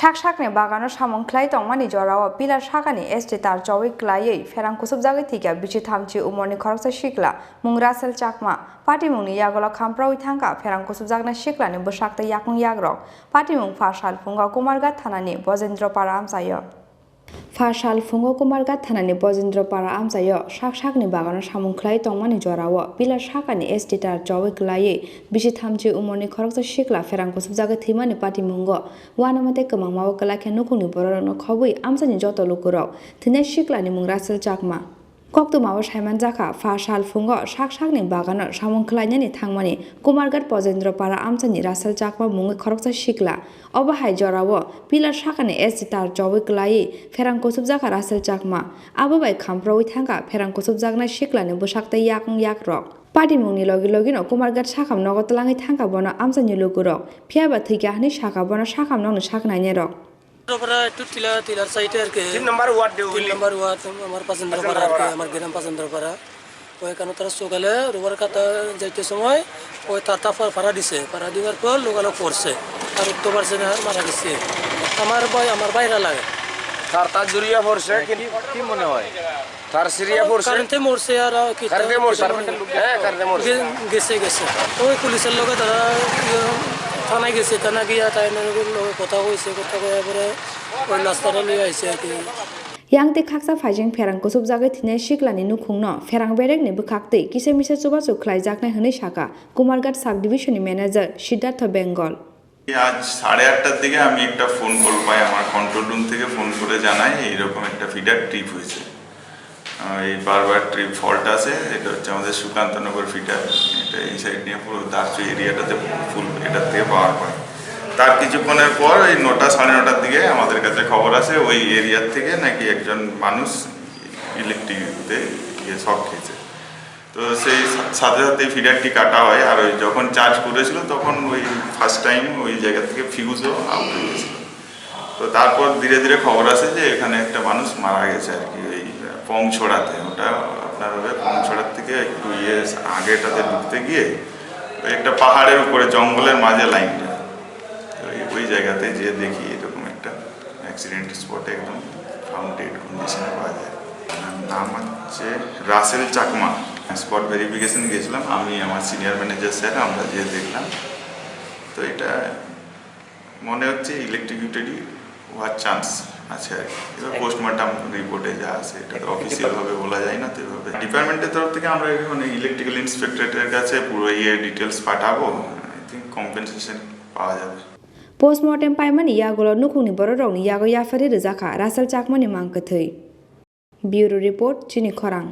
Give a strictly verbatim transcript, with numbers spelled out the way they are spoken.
Sak sakni bagano samung khlai tongmani jorao pillar sakani S T tar chowui klaiwi pherang kusubjagwi thwikha bisi thamchi umorni khoroksa sikla mung Rasel Chakma. Patimungni yagulo khampraui thangkha pherang kusubjaknai siklani bwsak tei yakung yakrok. Patimung pha sal phungo Kumarghat thanani Bojendro Para amchaio. Pha sal phungo Kumarghat thanani Bojendro Para amchaio sak sakni bagano samung khlai tongmani jorao pillar sakani S T tar chowui klaiwi bisi thamchi umorni khoroksa sikla pherang kusubjagwi thwimani patimungo uanama tei kwmangmao kwlai khe nukhungni bororokno khobwi amchaini joto lukurok thwinai siklani mung Rasel Chakma. Koktwmao saimanjakha, pha sal phungo sak sakni bagano samung khlainani thangmani Kumarghat Bojendro Para amchaini Rasel Chakma mungwi khoroksa sikla. Obo hai jorao pillar sakani S T tar chowui klaiwi pherang kusubjakha Rasel Chakma. Abo bai khampraui thangkha pherang kusubjaknai siklani bwsak tei yakung yakrok. Patimungni logi logino Kumarghat sakham nogo twlangwi thangkha bono amchaini lukurok. Phiyaba thwikha hwnwi sakha bono sakham nokni sak nainairok. Para একটু টিলা, টিলার সাইডে আর কি। তিন নম্বর ওয়ার্ড দিয়ে তিন নম্বর ওয়ার্ড, আমার পাচেন্দ্রপাড়া আর কি, আমার গ্রাম পাচেন্দ্রপাড়া। ওইখানে তারা সকালে রোববার কাটা যাইতে সময় ওই তারটা ফা-, ফাড়া দিছে, ফাড়া দেওয়ার পর লোকালো পড়ছে, আর উঠতে পারছে না, আর মারা গেছে। আমার ভাই, আমার ভাইরা লাগে। তারটা জুড়িয়ে পড়ছে, কি, কি মনে হয়? তার সিরিয়া পড়ছে। কারেন্টে মরছে আর, আহ, কি কারেন্টে মরছে। কিছু মনে নেই। হ্যাঁ, কারেন্টে মরছে। গে-, গেছে, গেছে। ওই পুলিশের লগে তারা, ইয়ে, থানায় গেছে, থানা গিয়া তাই লগে কথা হয়েছে, কথা হয়ে পরে ওই লাশটা নিয়ে আইছে আর কি। Yang tei khaksa phaising pherang kusubjagwi thinai siklani nukhungno pherang berekni bwkhaktwi kisa misa chubachu khlaijaknai hwnwi sakha Kumarghat sub-division-ni manager Siddhartha Bengal. আজ সাড়ে আটটার দিকে আমি একটা ফোন কল পাই, আমার কন্ট্রোল রুম থেকে ফোন করে জানায় এইরকম একটা ফিডার ট্রিপ হয়েছে। আহ, এই বারবার ট্রিপ ফল্ট আছে, এটা হচ্ছে আমাদের সুকান্তনগর ফিডার, এটা এই সাইড নিয়ে পুরো দাসচু এরিয়াটাতে ফুল এটার থেকে পাওয়ার পায়। তার কিছুক্ষণের পর এই নটা, সাড়ে নটার দিকে আমাদের কাছে খবর আসে ওই এরিয়ার থেকে নাকি একজন মানুষ ইলেকট্রিকতে গিয়ে শক খেয়েছে। তো সেই সা-, সাথে সাথে ফিডারটি কাটা হয়, আর ওই যখন চার্জ করেছিল তখন ওই ফার্স্ট টাইম ওই জায়গা থেকে ফিউজও আউট হয়ে গেছিল। তো তারপর ধীরে ধীরে খবর আসে যে এখানে একটা মানুষ মারা গেছে আর কি, ওই পংছড়াতে। ওটা আপনার হবে পংছড়ার থেকে একটু ইয়ে আগে এটাতে ঢুকতে গিয়ে ওই একটা পাহাড়ের উপরে জঙ্গলের মাঝে লাইনটা। ওই, ওই জায়গাতে যেয়ে দেখি এরকম একটা অ্যাক্সিডেন্ট স্পটে একদম ফাউন্ড ডেড কন্ডিশনে পাওয়া যায়। নাম হচ্ছে রাসেল চাকমা। স্পট ভেরিফিকেশন গেছিলাম আমি, আমার সিনিয়র ম্যানেজার স্যার, আমরা যেয়ে দেখলাম। তো এটা মনে হচ্ছে ইলেকট্রিকিউটেডই হওয়ার চান্স আছে আর কি। এবার পোস্টমর্টম রিপোর্টে যা আছে, এটা তো অফিসিয়াল ভাবে বলা যায় না, তো এভাবে ডিপার্টমেন্টের তরফ থেকে আমরা এখন ইলেকট্রিক্যাল ইন্সপেক্টরেটের কাছে পুরো ইয়ে ডিটেলস পাঠাবো। আই থিঙ্ক কম্পেনসেশন পাওয়া যাবে। Postmortem paimani yagulo nukhungni bororokni yago yapharwi rwjakha Rasel Chakmani mang kwthwi. Bureau Report, Chini Khorang.